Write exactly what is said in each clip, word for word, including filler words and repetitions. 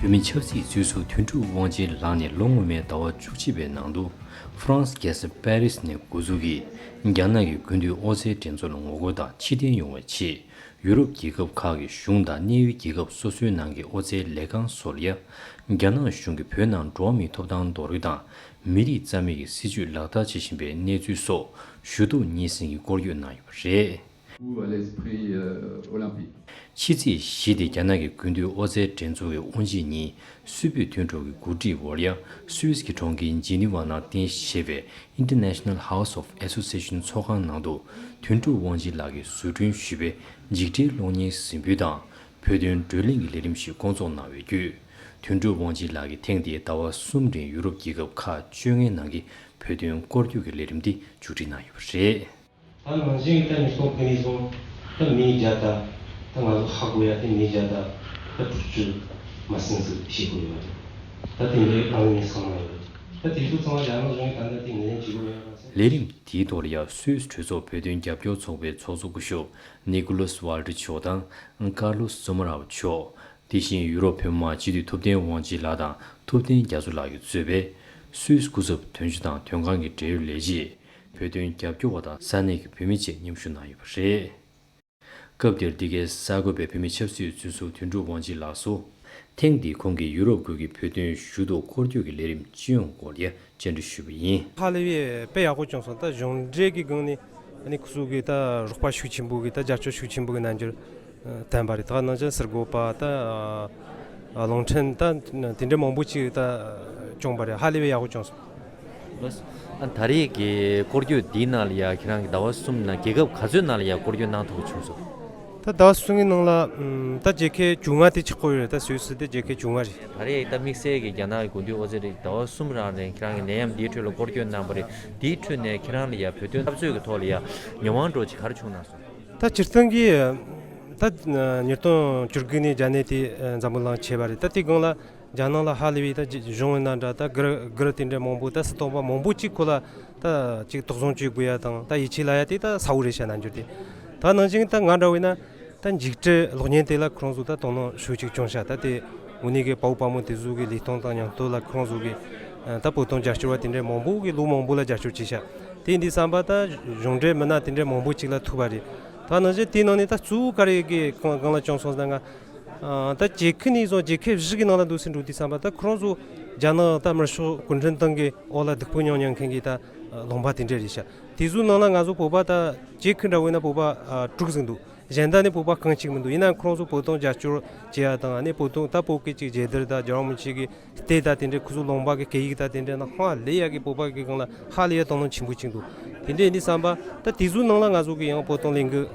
བོད་མི་ཆབ་སྲིད་བཙོན་ཟུར་དོན་གྲུབ་དབང་ཆེན་ལགས་ནས་ལོ་སྔོན་མའི་ཟླ་བ་བཅུ་གཅིག་པའི་ནང་དུ་ཧྥ་རན་སི་རྒྱལ་ས་པེ་རི་སི་ནས་འགོ་འཛུགས་ཀྱིས་རྒྱ་ནག་གི་དགུན་དུས་ཨོ་རྩལ་འགྲན་ཚོགས་ལ་ངོ་རྒོལ་དང་ཕྱིར་འཐེན་ཡོང་བའི་ཆེད། ཡུ་རོབ་རྒྱལ་ཁབ་ཁག་གི་གཞུང་དང་གནད་ཡོད་རྒྱལ་ཁབ་སོ་སོའི་ནང་གི་ཨོ་རྩལ་ལས་ཁང་སོགས་ལ་ཡང་རྒྱ་ནག་གཞུང་གིས་བོད་ནང་འགྲོ་བ་མིའི་ཐོབ་ཐང་རྡོག་རོལ་དང་མི་རིགས་རྩ་མེད་ཀྱི་སྲིད་བྱུས་ལག་བསྟར་བྱེད་བཞིན་པའི་གནས་ཚུལ་སོགས་ཞུ་གཏུག་སྙན་སེང་གི་སྐོར་སྐྱོད་གནང་ཡོད་པ་རེད། Ou à l'esprit euh, olympique. ཕྱི་ཚེས་བཞི་སྟེ་རྒྱ་ནག་གི་དགུན་དུས་ཨོ་རྩལ་འགྲན་ཚོགས་ཀྱི་དབུ་འབྱེད་ཉིན་སུད་བོད་མཐུན་གྲོགས་ཀྱི་གོ་སྒྲིག་འོག་ཡང་སུད་སི་གི་གྲོང་ཁྱེར་ཇི་ནི་ཝ་ནང་རྟེན་གཞི་བྱས་པའི་International House of Association ཚོགས་ཁང་ནང་དུ་དོན་གྲུབ་དབང་ཆེན་ལགས་ཀྱིས་བཟོ་སྐྲུན་ཞུས་པའི་འཇིགས་བྲལ་གློག་བརྙན་གཟིགས་འབུལ་དང་བོད་དོན་བགྲོ་གླེང་གི་ལས་རིམ་ཞིག་བསྐོང་ཚོགས་གནང་བའི་བརྒྱུད། དོན་གྲུབ་དབང་ཆེན་ལགས་ཀྱིས་ཐེངས་འདིའི་ཟླ་བ་གསུམ་རིང་ཡུ་རོབ་རྒྱལ་ཁབ་ཁག་བཅོ་ལྔའི་ནང་གི་བོད་དོན་སྐོར་སྐྱོད་ཀྱི་ལས་རིམ་འདི་མཇུག་སྒྲིལ་གནང་ཡོད་པ་རེད། ད་ནང་བཞིན་ད་ཉིས་སྟོང་ཕུག་ནས་བཟུང་ད་མི་བརྒྱ་ད་ད་ང་ཚོ་ཧ་གོ་ཡ་དེ་མི་བརྒྱ་ད་ད་དྲུག་ཅུ་མ་ཟིན་ཟིག་ཤེས་གོ་ཡོད་རེད། ད་དེ་འདྲའི་ཨང་ངས་སང་ན་ཡོད་རེད། ད་དེ་ཚོ་ཚང་མ་རྒྱ་ནག་གཞུང་གིས་ད་ལྟ་དེ་ངོས་ལེན་བྱེད་གོ་ཡོད་རེད། ལས་རིམ་དེའི་ཐོག་ལ་ཡང་སུད་སི་གྲོས་ཚོགས་བོད་དོན་རྒྱབ་སྐྱོར་ཚོགས་པའི་ཚོགས་གཙོ་སྐུ་ཞབས་ནི་ཀོ་ལོས་ཝལ་ཏི་མཆོག་དང་ཀར་ལོ་སི་ཛོ་མ་རའོ་མཆོག་དེ་བཞིན་ཡུ་རོབ་བོད་མི་མང་སྤྱི་འཐུས་ཐུབ་བསྟན་དབང་ཆེན་ལགས་དང་ཐུབ་བསྟན་རྒྱ་མཚོ་ལགས་ཀྱིས་གཙོས་པའི་སུད་སི་སྐུ་ཚབ་དོན་གཅོད་དང་དོན་ཁང་གི་འབྲེལ་ཡོད་ལས་བྱེད། བོད་དོན་རྒྱབ་སྐྱོར་བ་དང་ས་གནས་ཀྱི་བོད་མི་བཅས་མཉམ་ཞུགས་གནང་ཡོད་པ་རེད། སྐབས་དེར་འདི་གའི་གསར་འགོད་པས་བོད་མི་ཆབ་སྲིད་བཙོན་ཟུར་དོན་གྲུབ་དབང་ཆེན་ལགས་སུ། ཐེངས་འདིའི་ཁོང་གིས་ཡུ་རོབ་ཁུལ་གྱི་བོད་དོན་ཞུ་གཏུག་སྐོར་སྐྱོད་ཀྱི་ལས་རིམ་སྤྱི་ཡོངས་སྐོར་ཡང་བཅར་འདྲི་ཞུས་པ་ཡིན། ཧ་ལས་པའི་དཔེ་ཡག་པོ་བྱུང་སོང་། ད་གཞུང་འབྲེལ་གྱི་སྒང་ནས་ཨ་ནི་ཁོ་ཚོ་གི་ད་རོགས་པ་ཤུགས་ཆེན་པོ་གི་ད་རྒྱབ་སྐྱོར་ཤུགས་ཆེན་པོ་གི་རྣམ་འགྱུར་བསྟན་པ་རེད། ད་ནང་བཞིན་ཟུར་འགོད་པ་ད་རླུང་འཕྲིན་ད་དེ་འདྲ་མང་པོ་ཅིག་ད་བྱུང་བ་རེད། ཧ་ལས་པའི་ཡག་པོ་བྱུང་སོང་། ལགས། ཨ་ད་རེས་ཀྱི་སྐོར་སྐྱོད་འདིའི་ནང་ལ་ཡ་ཁྱེད་རང་གི་ཟླ་བ་གསུམ་ནང་རྒྱལ་ཁབ་ག་ཚོད་ནང་ལ་ཡ་སྐོར་སྐྱོད་གནང་ཐུབ་པ་བྱུང་སོང་། ད་ཟླ་བ་གསུམ་གྱི་ནང་ལ་ཨམ་ད་རྒྱལ་ཁབ་བཅོ་ལྔ་དེ་ཆགས་ཀྱི་ཡོད་རེད། ད་སུད་སི་དེ་རྒྱལ་ཁབ་བཅོ་ལྔ་རེད། ད་རེས་ད་དམིགས་བསལ་གྱི་རྒྱ་ནག་གི་དགུན་དུས་ཨོ་རྩལ་རིགས་ཟླ་བ་གསུམ་རང་རིང་ཁྱེད་རང་གི་ནད་ཡམས་འདིའི་ཁྲོད་ལ་སྐོར་སྐྱོད་གནང་བ་རེད། དེའི་ཁྲོད་ནས་ཁྱེད་རང་ལ་ཡ་བོད་དོན་འཐབ་རྩོད་ཀྱི་ཐོག་ལ་ཡ་མྱོང་བ་འདྲ་ཅིག་ག་རེ་བྱུང་གནང་སོང་། ད་སྤྱིར་བཏང་གི་ད་ཉིས་སྟོང་བཅུ་དགུ་ནས་རྒྱ་ནད་དེ་འཛམ་བུ་གླིང་ཁྱབ་པ་རེད། ད་དེ་སྒང་ལ་རྒྱ་ནག་ལ་ཧ་ལས་པའི་ད་གཞུང་ཡིན་ན་འདྲ་ད་སྒེར་སྒེར་དེ་འདྲ་མང་པོ་ད་སྲིད་དོན་པ་མང་པོ་ཅིག་ཁོ་ལ་ད་ཅིག་དོགས་ཟོན་བྱེད་དགོས་ཡ་དང་ད་ཡིད་ཆེས་ལ་ཡ་དེ་ད་གསལ་བོ་རེད་ཤག་རྣམ་འགྱུར་དེ། ད་ནང་བཞིན་ད་ང་འདྲ་བས་ན་ད་འཇིགས་བྲལ་གློག་བརྙན་དེ་ལ་ཁོ་རང་ཚོ་ད་དོ་སྣང་ཤུགས་ཆེ་བྱུང་ཤག་ད་དེ་དངོས་གནས་ཀྱི་དཔའ་བོ་དཔའ་མོ་དེ་ཚོ་གི་ལུས་སྟོབས་དང་མྱོང་སྟོབས་ལ་ཁོ་རང་ཚོ་གི་ད་བོད་དོན་རྒྱབ་སྐྱོར་བ་དེ་འདྲ་མང་པོ་གི་ལོ་མང་པོ་ལ་རྒྱབ་སྐྱོར་བྱས་ཤག་དེ་འདི་བསམ་པ་ད་གཞུང་འབྲེལ་མི་སྣ་དེ་འདྲ་མང་པོ་ཅིག་ལ་ཐུག་པ་རེད། ད་ནང་བཞིན་དེའི་ནང་ནས་ད་གཙོ་བོ་ག་རེ་གི་གང་གང་ལ་བྱུང་སོང་ཟེར་ན། ད་རྒྱལ་ཁབ་ནས་བཟུང་རྒྱལ་ཁབ་བཞི་གི་ནང་ལ་འདུག་སེ་འགྲོ་དུས་བསམ་པ་ད་ཁོ་རང་ཚོ་རྒྱ་ནག་ད་དམར་ཤོག་གུང་ཁྲན་ཏང་གི་འོག་ལ་སྡུག་པོ་མྱོང་མྱོང་མཁན་གི་ད་ལུང་པ་དེ་འདྲ་རེད་ཤག་དེ་ཚོའི་ནང་ལ་ང་ཚོ་བོད་པ་ད་རྒྱལ་ཁབ་འདྲ་བོ་ཡིན་ན་བོད་པ་དྲུག་ཟིག་འདུག་གཞན་དག་ནི་བོད་པ་གང་གཅིག་མི་འདུག་ཡིན་ན་ཁོ་རང་ཚོ་བོད་དོན་རྒྱབ་སྐྱོར་བྱེད་ཡ་དང་ཨ་ནི་བོད་དོན་ད་བོད་སྐད་ཅིག་རྒྱལ་དར་ད་རྒྱལ་བ་རིན་པོ་ཆེ་གི་སྟེ་ད་དེ་འདྲའི་ཁོ་ཚོ་ལུང་པ་གི་སྐད་ཡིག་ད་དེ་འདྲའི་ནང་ཧ་ལས་ཡ་གི་བོད་པ་གི་སྒང་ལ་ཧ་ལས་ཡ་དོ་སྣང་ཆེན་པོ་ཅིག་འདུག་དེ་འདྲའི་ཡིན་དུས་བསམ་པ་ད་དེ་ཚོའི་ནང་ལ་ང་ཚོ་གི་ཡང་བོད་དོན་ལས་འགུལ་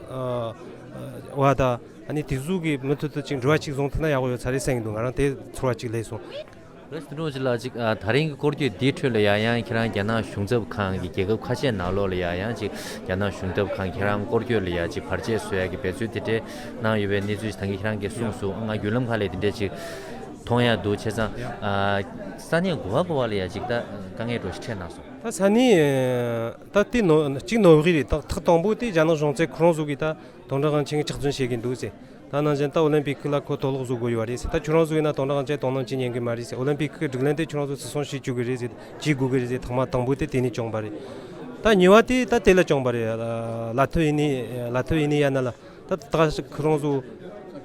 བ་ད་ཨ་ནི་དེ་ཚོ་གི་མུ་མཐུད་དུ་ཅིག་འབྲེལ་བ་ཅིག་བཟུང་ཐུབ་ན་ཡག་པོ་ཡོད་ས་རེད་བསམ་གྱི་འདུག་ང་རང་དེ་ཚོར་བ་ཅིག་སླེབས་སོང་། ལགས་སོ། དོན་གྲུབ་ལགས་ཅིག་ཨ་ད་རིང་གི་སྐོར་སྐྱོད་འདིའི་ཁྲོད་ལ་ཡང་ཡང་ཁྱེད་རང་རྒྱ་ནག་གཞུང་ཚབ་ཁང་གི་རྒྱལ་ཁབ་ཁ་ཤས་ནང་ལོགས་ལ་ཡང་ཡང་ཅིག་རྒྱ་ནག་གཞུང་ཚབ་ཁང་ཁྱེད་རང་སྐོར་སྐྱོད་ལ་ཡང་ཅིག་བར་ཆད་བཟོ་ཡ་གི་འབད་རྩོལ་དེ་འདྲའི་གནང་ཡོད་པའི་གནས་ཚུལ་ཞིག་ད་གིན་ཁྱེད་རང་གིས་གསུངས་སོང་། ང་བརྒྱུད་ལམ་ཁག་ལས་དེ་འདྲའི་ཅིག་མཐོང་ཡ་འདུག་བྱས་ཙང་ཨ་ས་གནས་ག་བ་ག་བ་ལ་ཡང་ཅིག་ད་དཀའ་ངལ་འདྲ་ཞིག་འཕྲད་གནང་སོང་། ད་ས་གནས་ད་དེ་ནོ་གཅིག་ནོར་ཝེ་རེད། ད་ཐག་དང་པོ་དེ་རྒྱ་ནག་གཞུང་ཚབ་ཁོ་རང་ཚོ་གིས་ད་དོན་གྲུབ་དབང་ཆེན་གྱིས་ཕྱག་འཛིན་བྱེད་ཀྱི་འདུག་ཟེར། ད་ནང་བཞིན་ད་ཨོ་ལིམ་པིག་ལ་ཁོ་དོ་སློག་བཟོ་དགོས་ཡོད་རེད་ཟེར། ད་ཁྱོད་རང་ཚོ་ཡིན་ན་དོན་གྲུབ་དབང་ཆེན་དོ་སྣང་བྱེད་ཉན་གི་མ་རེད་ཟེར། ཨོ་ལིམ་པིག་གི་སྒྲིག་ལམ་དེ་ཁྱོད་རང་ཚོ་བརྩི་སྲུང་བྱེད་བཅུག་གི་རེད་ཟེར། བྱེད་དགོས་གི་རེད་ཟེར། ཐེངས་མ་དང་པོ་དེ་དེ་ནས་བྱུང་བ་རེད། ད་གཉིས་པ་དེ་ད་དེ་ལ་བྱུང་བ་རེད། ལ་ཐི་ཝེ་ནི་ལ་ཐི་ཝེ་ནི་ཡ་ན་ལ་ད་ད་ཁོ་རང་ཚོ་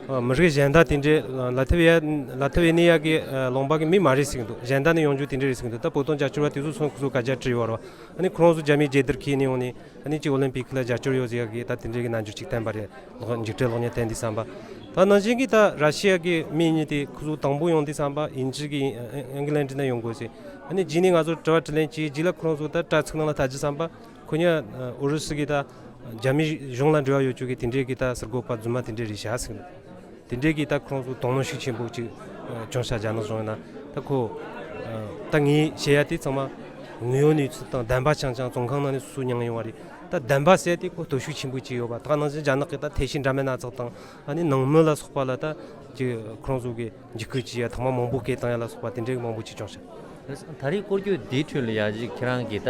མི་རིགས་གཞན་དག་དེ་འདྲའི་ལ་ཐི་ཝེ་ཡ་ལ་ཐི་ཝེ་ནི་ཡ་གི་ལུང་པ་གི་མི་མ་རེད་ཟེར་གི་འདུག་གཞན་དག་ནས་ཡོང་རྒྱུ་དེ་འདྲ་རེད་ཟེར་གི་འདུག་ད་བོད་དོན་རྒྱབ་སྐྱོར་བ་དེ་ཚོ་སོང་ཁོ་ཚོ་སྐད་ཆ་དྲིས་ཡོད་རེད་བ། ཨ་ནི་ཁོ་རང་ཚོ་རྒྱ་མིའི་རྒྱལ་དར་འཁྱེར་ནས་ཡོང་ནས། ཨ་ནི་ཅིག་ཨོ་ལིམ་པིག་ལ་རྒྱབ་སྐྱོར་ཡོད་ཟེར་ཡ་གི་ད་དེ་འདྲའི་གི་རྣམ་འགྱུར་ཅིག་བསྟན་པ་རེད། ལོག་འཇིགས་བྲལ་གློག་བརྙན་བསྟན་དུས་བསམ་པ། ད་ནང་བཞིན་གྱི་ད་ར་ཤི་ཡ་གི་མི་གཉིས་དེ་ཁོ་ཚོ་དང་པོ་ཡོང་དུས་བསམ་པ་དབྱིན་ཇི་གི་ཨིན་ཇི་ལན་ཌི་ནས་ཡོང་དགོས་ཟེར། ཨ་ནི་རྗེས་ནས་ང་ཚོ་དྲི་བ་དྲིས་ལན་བྱས་རྗེས་ལ་ཁོ་རང་ཚོ་ད་དྲ་ཚིགས་ནང་ལ་ལྟ་རྒྱུ་བསམ་པ་ཁོ་གཉིས་ཨུ་རུ་སུ་གི་ད་རྒྱ་མི་གཞུང་ལ་འབྲེལ་བ་ཡོད་ཅོག་གི་དེ་འདྲའི་གི་ད་ཟུར་འགོད་པ་རྫུན་མ་དེ་འདྲའི་རེད་བཞག་ཟེར། དེ་འདྲའི་གི་ད་ཁོ་རང་ཚོ་དོ་སྣང་ཤུགས་ཆེན་པོ་ཅིག་བྱུང་ཤག་རྒྱ་ནག་གཞུང་ཡིན་ན། ད་ཁོ་ད་ངས་བཤད་ཡ་དེ་ཚང་མ་དངོས་ཡོད་གནས་ཚུལ་དང་བདེན་པ་རྐྱང་རྐྱང་བཙོན་ཁང་ནང་ནས་སོ་སོ་མྱངས་ཡོང་བ་རེད། ད་བདེན་པ་ཟེར་དེ་ཁོ་སྟོབས་ཤུགས་ཆེན་པོ་ཅིག་ཡོད་པ། ད་ནང་བཞིན་རྒྱ་ནག་གི་ད་ཐེ་ཤི་འདྲ་མིན་སྣ་ཚོགས་དང་ཨ་ནི་ནང་མི་ལ་སོགས་པ་ལ་ད་ཅིག་ཁོ་རང་ཚོ་གི་འཇིགས་སྐུལ་བྱེད་ཡ་ཐེངས་མ་མང་པོ་སྐད་བཏང་ཡ་ལ་སོགས་པ་དེ་འདྲའི་མང་པོ་ཅིག་བྱུང་ཤག་ད་རེས་སྐོར་སྐྱོད་འདིའི་ཁྲོད་ལ་ཡ་གཅིག་ཁྱེད་རང་གིས་ད་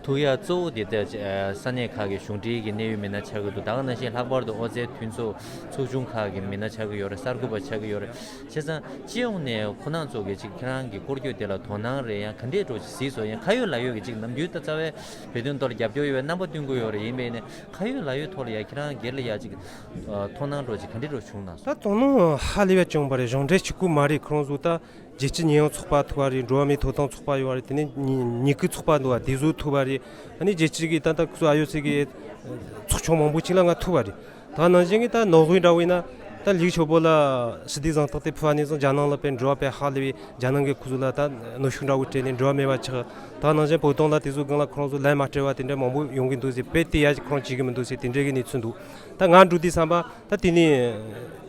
ཐུག་ཡ་གཙོ་བོ་དེ་ད་ས་གནས་ཁག་གི་གཞུང་འབྲེལ་གྱི་གནད་ཡོད་མི་སྣ་ཆགས་ཀྱི་འདུག་ད་ག་ནང་བཞིན་ལྷག་པར་དུ་ཨོ་རྩལ་མཐུན་ཚོགས་ཚོགས་ཆུང་ཁག་གི་མི་སྣ་ཆགས་ཀྱི་ཡོད་རེད། གསར་འགོད་པ་ཆགས་ཀྱི་ཡོད་རེད། བྱས་ཙང་སྤྱི་ཡོངས་ནས་ཁོ་རང་ཚོ་གིས་གཅིག་ཁྱེད་རང་གི་སྐོར་སྐྱོད་དེ་ལ་དོ་སྣང་རེད་ཡང་ག་འདྲས་འགྲོ་ཅིག་གཟིགས་སོང་། ཡང་ཁ་ཡོད་ལག་ཡོད་ཀྱི་གཅིག་ནམ་རྒྱུན་ད་རྩ་བའི་བོད་དོན་ཐོག་ལ་རྒྱབ་སྐྱོར་ཡོད་པའི་རྣམ་པ་སྟོན་གྱི་ཡོད་རེད། ཡིན་པས་ནས་ཁ་ཡོད་ལག་ཡོད་ཐོག་ལ་ཡ་ཁྱེད་རང་སྒེར་ལ་ཡ་གཅིག་དོ་སྣང་འགྲོ་ཅིག་ག་འདྲས་འགྲོ་བྱུང་ན། ད་དོ་སྣང་ཧ་ལས་པ་བྱུང་བ་རེད། གཞུང་འབྲེལ་གཅིག་པུ་མ་རེད། ཁོ་རང་ཚོ་ད་རྒྱལ་སྤྱི་ཉེས་ཡངས་ཚོགས་པ་ཐུག་པ་རེད། འགྲོ་བ་མིའི་ཐོབ་ཐང་ཚོགས་པ་ཡོད་པ་རེད། དེ་ནས་ཉི་ཉི་གུའི་ཚོགས་པ་འདུག་པ་དེ་ཚོ་ཐུག་པ་རེད། ཨ་ནི་རྒྱལ་སྤྱི་གི་ད་ལྟ་ཁོ་ཚོ་ཨ་ཡོ་སི་གི་ཚོགས་ཆུང་མང་པོ་ཅིག་ལ་ང་ཐུག་པ་རེད། ད་ག་ནང་བཞིན་གྱི་ད་ནོར་ཝེ་འདྲ་བོ་ཡིན་ན་ད་ལིའུ་ཞའོ་པོ་ལ་ཞི་བདེ་གཟེངས་རྟགས་དེ་ཕུལ་བ་ནས་བཟུང་རྒྱ་ནག་ལ་དཔེ་འགྲོ་བ་དཔེ་ཧ་ལས་པའི་རྒྱ་ནག་གི་ཁོ་ཚོ་ལ་ད་གནོན་ཤུགས་འདྲ་བོ་སྤྲད་ནས་འགྲོ་བ་མེད་པ་ཆགས། ད་ག་ནང་བཞིན་བོད་དོན་ལ་དེ་ཚོ་སྒང་ལ་ཁོ་རང་ཚོ་ལན་མ་སྤྲད་པ་དེ་འདྲ་མང་པོ་ཡོང་གི་འདུག་ཟེར། དཔེ་དེ་ཡ་ཁོ་རང་བྱེད་ཀྱི་མི་འདུག་ཟེར་དེ་འདྲའི་གི་གནས་ཚུལ་འདུག་ད་ང་འགྲོ་དུས་ཙམ་པ་ད་དེ་ནས་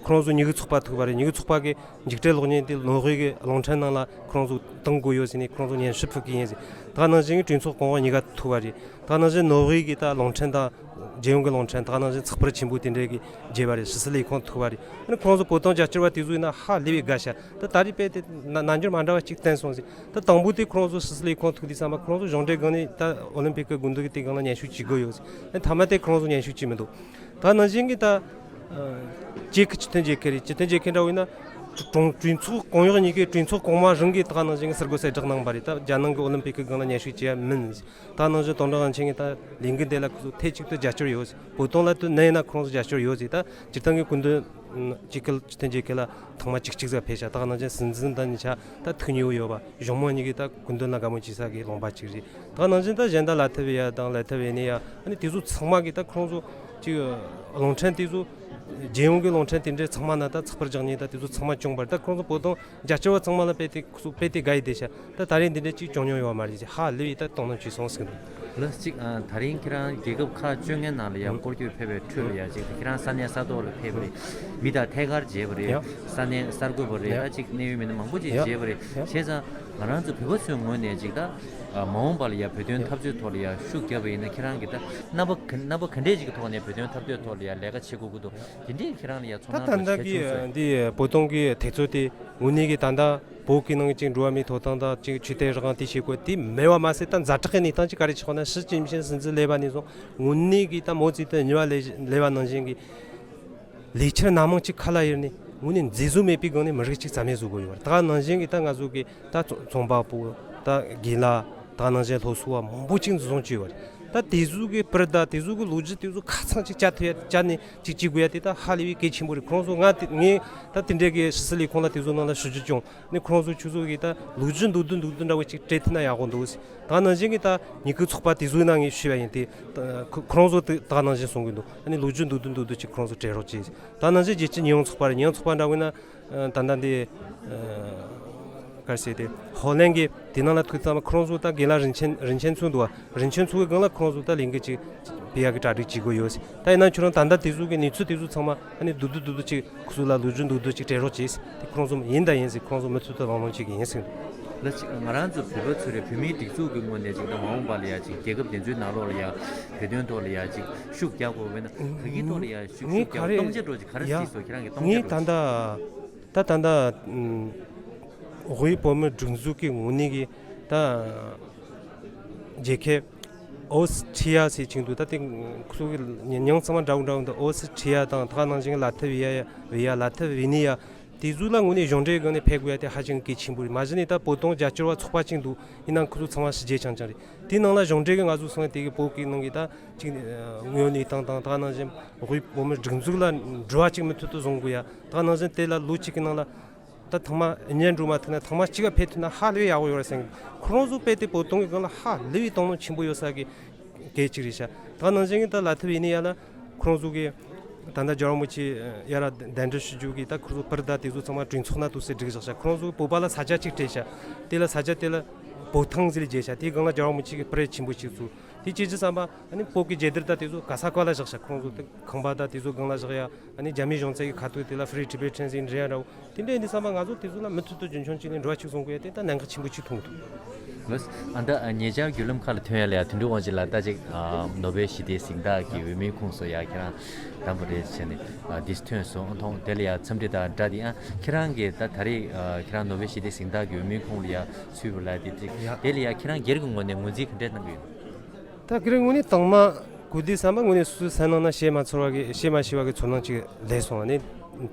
ཁོ་རང་ཚོ་ཉི་གུའི་ཚོགས་པ་ཐུག་པ་རེད། ཉི་གུའི་ཚོགས་པ་གི་མཇུག་འབྲས་གློག་བརྙན་དེ་ནོར་ཝེ་གི་གླིང་ཕྲན་ནང་ལ་ཁོ་རང་ཚོ་བཏང་དགོས་ཡོད་ཟེར་ནས་ཁོ་རང་ཚོ་སྙན་ཞུ་ཕུལ་གི་ཡིན་ཟེར། ད་ག་ནང་བཞིན་གྱི་གྲོས་ཚོགས་གོང་འོག་གཉིས་ཀ་ཐུག་པ་རེད། ད་ག་ནང་བཞིན་ནོར་ཝེ་གི་ད་གླིང་ཕྲན་དང་རྒྱལ་ཡོངས་ཀྱི་གླིང་ཕྲན། ད་ག་ནང་བཞིན་ཚགས་པར་ཆེན་པོ་དེ་འདྲའི་གི་བརྗེས་པ་རེད། ཕྱི་སྲིད་ལས་ཁུངས་ཐུག་པ་རེད། ཨ་ནི་ཁོ་རང་ཚོ་བོད་དོན་རྒྱབ་སྐྱོར་བ་དེ་ཚོ་ཡིན་ན་ཧ་ལས་པའི་དགའ་ཤག་ད་ད་རེས་དཔེ་དེ་ན་ནམ་རྒྱུན་མ་འདྲ་བ་ཅིག་བསྟན་སོང་ཟེར། ད་དང་པོ་དེ་ཁོ་རང་ཚོ་ཕྱི་སྲིད་ལས་ཁུངས་ཐུག་དུས་ཙམ་པ་ཁོ་རང་ཚོ་གཞུང་འབྲེལ་སྒང་ནས་ད་ཨོ་ལིམ་པིག་གི་དགུན་དུས་ཀྱི་དེ་སྒང་ལ་སྙན་ཞུ་བྱེད་དགོས་ཡོད་ཟེར། ཨ་ནི་མཐའ་མ་དེ་ཁོ་རང་ཚོ་སྙན་ཞུ་བྱས་མི་འདུག་ད་ག་ནང་བཞིན་གྱི་ད་ཨ་སྤྱི་ཁྱབ་སྤྱི་མཐུན་རྒྱལ་ཁབ་རེད། སྤྱི་མཐུན་རྒྱལ་ཁབ་འདྲ་བོ་ཡིན་ན་གྲོས་གྲོས་ཚོགས་གོང་འོག་གཉིས་ཀའི་གྲོས་ཚོགས་གོང་མ་རང་གིས་ད་ག་ནང་བཞིན་གྱི་གསར་འགོད་གསལ་བསྒྲགས་གནང་བ་རེད། ད་རྒྱ་ནག་གི་ཨོ་ལིམ་པིག་གི་སྒང་ལ་སྙན་ཞུ་བྱས་ཡ་མིན། ད་ག་ནང་བཞིན་ཏུང་ཀྲུང་ཝང་ཆིང་གིས་ད་ལས་འགུལ་འདི་ལ་ཁོ་ཚོ་ཐད་གཅིག་ཏུ་རྒྱབ་སྐྱོར་ཡོད་ཟེར། བོད་དོན་ལ་དུ་ནན་ན་ཁོ་རང་ཚོ་རྒྱབ་སྐྱོར་ཡོད་ཟེར། ད་སྤྱིར་བཏང་གི་སྐུ་མདུན་གཅིག་གི་སྤྱི་མཐུན་རྒྱལ་ཁབ་ལ་ཐེངས་མ་གཅིག་གཅིག་ཙམ་ཕེབས་ཤག་ད་ག་ནང་བཞིན་སྲིད་འཛིན་དང་གཉིས་ཆ་ད་ཐུག་མྱོང་ཡོད་པ། གཞུང་མང་གཉིས་ཀྱིས་ད་སྐུ་མདུན་ལ་དགའ་མོས་བྱེད་ས་གི་ལུང་པ་གཅིག་རེད། ད་ག་ནང་བཞིན་ད་གཞན་ད་ལ་ཐི་བི་ཡ་དང་ལ་ཐི་བི་ནི་ཡ། ཨ་ནི་དེ་ཚོ་ཚང་མ་གིས་ད་ཁོ་རང་ཚོ་གཅིག་གླིང་ཕྲན་དེ་ཚོ་རྒྱལ་ཡོངས་ཀྱི་གླིང་ཕྲན་དེ་འདྲའི་ཚང་མ་ན་ད་ཚགས་པར་རྒྱག་མཁན་ད་དེ་ཚོ་ཚང་མ་བྱུང་བར། ད་ཁོ་རང་ཚོ་བོད་དོན་རྒྱབ་སྐྱོར་བ་ཚང་མ་ལ་དཔེ་དེ་ཁོ་ཚོ་དཔེ་དེ་དགའ་ཡི་བསྡད་ཤག་ད་ད་རེས་འདི་འདྲ་གཅིག་བྱུང་མྱོང་ཡོད་མ་རེད་ཅེས་ཧ་ལས་པའི་ད་དོ་སྣང་བྱས་སོང་ཟེར་གི་འདུག་ལགས་གཅིག་ཨ། ད་རིང་ཁྱེད་རང་རྒྱལ་ཁབ་ཁག་བཅོ་ལྔའི་ནང་ལ་ཡང་སྐོར་སྐྱོད་ཕེབས་པའི་ཁྲོད་ལ་ཡང་གཅིག་ཁྱེད་རང་ས་གནས་ས་ཐོག་ལ་ཕེབས་པ་རེད། མི་དང་ཐད་ཀར་མཇལ་བ་རེད། ཡ། ས་གནས་གསར་འགོད་པ་རེད། ཡ། ད་གཅིག་གནད་ཡོད་མི་སྣ་མང་པོ་ཅིག་ཡ། མཇལ་བ་རེད། ཡ། བྱས་ཙང་ང་རང་ཚོ་བོད་པ་ཚོའི་ངོས་ནས་གཅིག་ད་ཨ། མ་འོངས་པ་ལ་ཡང་བོད་དོན་ཡ། འཐབ་རྩོད་ཐོག་ལ་ཡང་ཤུགས་བརྒྱབ་པ་ཡིན་ན་ཁྱེད་རང་གི་ད་རྣམ་པ་ག་རྣམ་པ་ག་འདྲས་ཅིག་གི་ཐོག་ནས་བོད་དོན་འཐབ་རྩོད་ཐོག་ལ་ཡང་ལས་ཀ་བྱེད་དགོས་ཀྱི་འདུག་དེ་འདྲས་ཁྱེད་རང་ལ་ཡང་ད་ཚོར་སྣང་ད་འདྲ་ཞིག་གལ་ཆེ་གི་ཤོས། འདི་བོད་དོན་གྱི་དུས་ཚོད་དེ་དངོས་གནས་ཀྱི་ད་ལྟ་བོད་ཀྱི་ནང་གི་ཅིག་འགྲོ་བ་མིའི་ཐོབ་ཐང་དང་ཅིག་ཆོས་དད་རང་དབང་དེ་བྱེད་དགོས་དེ་མེད་པ་མ་ཟད། ད་ཛ་དྲག་གི་གནས་སྟངས་ཅིག་ག་རེ་ཆགས་ན། ཞི་ཅིན་ཕིང་སྲིད་འཛིན་སླེབས་པ་ནས་བཟུང་དངོས་གནས་ཀྱི་ད་མའོ་ཙེ་ཏུང་གཉིས་པ་ལས་སླེབས་པ་ནང་བཞིན་གྱི་ལས་འཆར་སྣ་མང་ཅིག་ཁ་ལ་ཡར་ནས་དངོས་གནས་མཛེས་བཟོ་མེད་པའི་སྒང་ནས་མི་རིགས་ཅིག་རྩ་མེད་བཟོ་དགོས་ཡོད་པ་རེད། ད་ནང་བཞིན་གྱི་ད་ང་ཚོ་གི་ད་ཚོང་ཚོང་པ་པོ་ད་དགེ་ལགས་ད་ནང་བཞིན་སློབ་གསོ་བ་མང་པོ་ཅིག་འཛིན་བཟུང་བྱས་ཡོད་པ་རེད། ད་དེ་ཚོ་གི་པར་ད་དེ་ཚོ་གི་ལོ་རྒྱུས་དེ་ཚོ་ཁ་ཚང་ཅིག་བཅའ་ཐུབ་ཡ་བཅའ་ནས་ཅིག་བྱེད་དགོས་ཡ་དེ་ད་ཧ་ལས་པའི་གལ་ཆེན་པོ་རེད། ཁོང་ཚོ་ང་དེ་ངས་ད་དེ་འདྲའི་གི་ཕྱི་སྲིད་ལས་ཁུངས་ལ་དེ་ཚོ་ནང་ལ་ཞུ་རྒྱུ་བྱུང་། ནི་ཁོང་ཚོ་ཁྱོད་ཚོ་གིས་ད་ལོ་རྒྱུས་མདོར་བསྡུས་མདོར་བསྡུས་འདྲ་བོ་ཅིག་སྤྲད་ཐུབ་ན་ཡག་པོ་འདུག་ཟེར། ད་ནང་བཞིན་གྱི་ད་ཉི་གུ་ཚོགས་པ་དེ་ཚོའི་ནང་ངས་ཞུས་པ་ཡིན་ཏེ། ད་ཁོ་ཁོང་ཚོ་དེ་ད་ནང་བཞིན་གསུང་གི་འདུག་ཨ་ནི་ལོ་རྒྱུས་མདོར་བསྡུས་མདོར་བསྡུས་ཅིག་ཁོང་ཚོ་སྤྲད་རོགས་གྱིས་ཟེར། ད་ནང་བཞིན་རྒྱལ་སྤྱི་ཉེས་ཡངས་ཚོགས་པ་རེད། ཉེས་ཡངས་ཚོགས་པ་འདྲ་བོ་ཡིན་ན་ད་ལྟ་འདི་ག་རེ་ཟེར་ཏེ་ཧོ་ལན་གྱི་དེ་ནང་ལ་ཐུག་ཙམ་ཁོང་ཚོ་ད་དགེ་ལགས་རིན་ཆེན་རིན་ཆེན་མཚོ་འདུག་བ། རིན་ཆེན་མཚོ་གི་སྒང་ལ་ཁོང་ཚོ་ད་ལས་འགུལ་ཅིག་སྤེལ་ཡག་གི་གྲ་སྒྲིག་བྱེད་དགོས་ཡོད་ཟེར། ད་ཡིན་ན་ཁྱོད་རང་ད་ལྟ་དེ་ཚོ་གི་གནས་ཚུལ་དེ་ཚོ་ཚང་མ་ཨ་ནི་མདོར་བསྡུས་མདོར་བསྡུས་ཅིག་ཁོ་ཚོ་ལ་ལོ་རྒྱུས་མདོར་བསྡུས་ཅིག་སྤྲད་རོགས་གྱིས་ཟེར། དེ་ཁོང་ཚོ་ཡིན་ད་ཡིན་ཟེར། ཁོང་ཚོ་མུ་མཐུད་དུ་གླེང་སློང་བྱེད་ཀྱི་ཡིན་ཟེར། ལ་ཅིག་ང་རང་ཚོ་བོད་པ་ཚོ་རེད། བོད་མིའི་སྒྲིག་འཛུགས་ཀྱི་ངོས་ནས་ཅིག་ད་མ་འོངས་པ་ལ་ཡ་ཅིག་རྒྱལ་ཁབ་དེ་ཚོའི་ནང་ལོགས་ལ་ཡ་བོད་དོན་ཐོག་ལ་ཡ་ཅིག་ཤུགས་རྒྱག་དགོས་པས་ན་ད་གིན་ཐོག་ལ་ཡ་ཤུགས་ངས་ཤུགས་ག་རྒྱག་རེ་སྟོང་ཆ་འགྲོ་ཅིག་ག་རེ་ངས་གཟིགས་སོ། ཁྱེད་རང་གི་སྟོང་ཆ་ངས་ད་འགྲོ་ཅིག་ད་ད་ད་ཨུམ། དབུས་བོད་མིའི་སྒྲིག་འཛུགས་ཀྱི་ངོས་ནས་ཀྱི་ད་རྒྱལ་ཁབ་ཨོ་སི་ཁྲི་ཡ་ཟེར་ཅིག་འདུག་ད་དེ་ཁོ་ཚོ་གི་མིང་ཚང་མ་འདྲ་བོ་འདྲ་བོ་འདུག་ཨོ་སི་ཁྲི་ཡ་དང་ད་ག་ནང་བཞིན་ལ་ཐི་བི་ཡ་ཡ་བི་ཡ་ལ་ཐི་བི་ནི་ཡ། དེ་ཚོ་ལ་དངོས་གནས་གཞུང་འབྲེལ་སྒང་ནས་ཕེབས་དགོས་ཡ་དེ་ཧ་ཅང་གལ་ཆེན་པོ་རེད། མ་གཞི་ནས་ད་བོད་དོན་རྒྱབ་སྐྱོར་བ་ཚོགས་པ་ཅིག་འདུག་ཡིན་ནའང་ཁོ་ཚོ་ཚང་མ་ཕྱི་རྒྱལ་རྐྱང་རྐྱང་རེད། དེའི་ནང་ལ་གཞུང་འབྲེལ་གྱི་ང་ཚོ་སོང་ཡ་དེ་གི་བོད་ཀྱི་ནང་གི་ད་ཅིག་དངོས་ཡོད་གནས་སྟངས་དང་ད་ག་ནང་བཞིན་དབུས་བོད་མིའི་སྒྲིག་འཛུགས་ལ་འགྲོ་བ་ཅིག་མུ་མཐུད་དུ་བཟུང་དགོས་ཡ། ད་ག་ནང་བཞིན་དེ་ལ་ལོ་གཅིག་གི་ནང་ལ་ད་ཐེངས་མ་གཉིས་འགྲོ་མ་ཐུབ་ན་ཐེངས་མ་གཅིག་ག་ཕེབས་ཐུབ་ན་ཧ་ལས་པའི་ཡག་པོ་ཡོད་རེད་བསམ་གི། ཁོ་རང་ཚོ་དཔེ་དེ་བོད་དོན་གྱི་སྒང་ལ་ཧ་ལས་པའི་དོ་སྣང་ཆེན་པོ་ཡོད་ས་གི་གལ་ཆེ་རེད་ཤག་ད་ག་ནང་བཞིན་གྱི་ད་ལ་ཐི་བི་ནི་ཡ་ལ་ཁོ་རང་ཚོ་གི་ད་ལྟ་རྒྱལ་བ་རིན་པོ་ཆེ་ཡ་ལ་གདན་འདྲེན་ཞུ་རྒྱུ་གི་ད་ཁོ་ཚོ་པར་ད་དེ་ཚོ་ཚང་མ་གྲོས་ཚོགས་ནང་འདུག་སེ་བསྒྲིགས་བཞག་ཤག་ཁོ་རང་ཚོ་གི་བོད་པ་ལ་ས་ཆ་གཅིག་སྤྲད་ཤག་དེ་ལ་ས་ཆ་དེ་ལ་བོད་ཐང་ཟེར་བརྗེས་ཤག་དེའི་སྒང་ལ་རྒྱལ་བ་རིན་པོ་ཆེ་གི་པར་ཆེན་པོ་ཞིག་བཙུགས། དེ་ཅི་ཅི་བསམ་པ་ཨ་ནི་བོད་ཀྱི་རྒྱལ་དར་ད་དེ་ཚོ་ག་ས་ག་ལ་བཞག་ཤག་ཁོང་ཚོ་དེ་ཁང་པ་ད་དེ་ཚོ་སྒང་ལ་བཞག་ཡ། ཨ་ནི་རྒྱ་མིའི་གཞུང་ཚབ་ཀྱི་ཁ་ཐུག་དེ་ལ་Free Tibet ཟེར་འབྲི་ཡ་འདྲ་བོ་དེ་འདྲ་ཡིན་དུས་བསམ་པ་ང་ཚོ་དེ་ཚོ་ལ་མུ་མཐུད་དུ་རྒྱུན་འཁྱོངས་བྱས་ནས་འགྲོ་བ་ཅིག་བཟུང་དགོས་ཡ་དེ་ད་གནད་འགག་ཆེན་པོ་ཅིག་མཐོང་གི་འདུག་ལགས། ཨ་ད་ཉེ་ཆར་བརྒྱུད་ལམ་ཁག་ལ་ཐོན་ཡ་ལ་ཡ་དོན་གྲུབ་དབང་ཆེན་ལགས་ད་ཅིག་ཨ་ནོ་བེལ་ཞི་བདེའི་གཟེངས་རྟགས་ཀྱི་འོས་མིའི་ཁོངས་སུ་ཡ་ཁྱེད་རང་དམ་པོ་རེད་བྱས་ནས་ཨ་འདིས་ཐོན་སོང་། ཨ་ཐོང་དེ་ལ་ཡ་འཚམས་འདྲི་དང་སྦྲགས་ཏེ་ཨ་ཁྱེད་རང་གིས་ད་ད་རེས་ཨ་ཁྱེད་རང་ནོ་བེལ་ཞི་བདེའི་གཟེངས་རྟགས་ཀྱི་འོས་མིའི་ཁོངས་ལ་ཡ་ཚུད་པ་ལ་དེ་ཅིག་ཡ། དེ་ལ་ཡ་ཁྱེད་རང་སྒེར་གྱི་ངོས་ནས་ངོས་འཛིན་ག་འདྲས་གནང་གི་ཡོད། ད་སྒེར་ངོས་ནས་དང་མ་གོ་དུས་ཙམ་པ་དངོས་གནས་སོ་སོའི་སེམས་ནང་ན་བཤད་མ་ཚོར་བ་གི་བཤད་མ་ཤེས་པ་གི་ཚོར་སྣང་ཅིག་སླེབས་སོང་བ་ནི།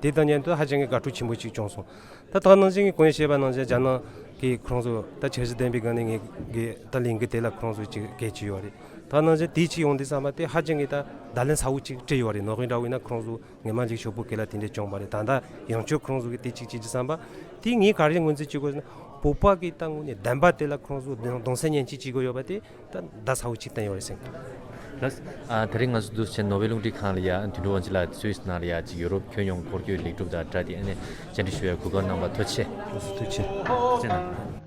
དེ་དང་མཉམ་དུ་ཧ་ཅང་གི་དགའ་སྤྲོ་ཆེན་པོ་ཅིག་བྱུང་སོང་། ད་ད་ནང་བཞིན་གྱི་གོང་ཡང་བཤད་པ་ནང་བཞིན་རྒྱ་ནག་གི་ཁོ་རང་ཚོ་ད་འཆར་གཞི་ལྡན་པའི་སྒང་ནས་ངས་གི་ད་ལས་འགུལ་དེ་ལ་ཁོ་རང་ཚོ་ཅིག་གལ་ཆེ་ཡོད་རེད། ད་ནང་བཞིན་དེ་ཅིག་ཡོང་དུས་ཙམ་པ་དེ་ཧ་ཅང་གི་ད་བརྡ་ལན་གསལ་བོ་ཅིག་སྤྲད་ཡོད་རེད། ནོར་གཡེང་འདྲ་བོ་ཡིན་ན་ཁོ་རང་ཚོ་ངེས་མ་ལེགས་ཤོག་པོ་གལ་ལ་དེ་འདྲས་བྱུང་བ་རེད། ད་ལྟ་ཡང་བསྐྱར་ཁོ་རང་ཚོ་གི་དེ་ཅིག་བྱེད་དུས་ཙམ་པ་དེ་ངས་ག་རེ་ངོས་འཛིན་བྱེད་དགོས་ཟེར་ན། བོད་པ་གི་ད་དངོས་གནས་བདེན་པ་དེ་ལ་ཁོ་རང་ཚོ་གདུང་སེམས་མཉེན་ཆས་བྱེད་དགོས་ཡོད་པ་དེ་ད་བརྡ་གསལ་བོ་ཅིག་བསྟན་ཡོད་རེད་ཟེར། ལགས། ཨ་ད་རེས་ང་ཚོ་འདུག་སེ་བྱས་ནོ་བེལ་རླུང་འཕྲིན་ཁང་ལ་ཡ་དོན་གྲུབ་དབང་ཆེན་ལགས་སུད་སི་ནང་ལ་ཡ་ཅིག་ཡོ་རོབ་ཁྱོན་ཡོངས་སྐོར་སྐྱོད་ལེགས་གྲུབ་དང་སྦྲགས་ཏེ་ཨ་ནི་བཅར་འདྲི་ཞུ་ཡ་གོ་སྐབས་གནང་བར་ཐུགས་རྗེ་ཆེ། ཐུགས་རྗེ་ཆེ། ཐུགས་རྗེ་གནང་།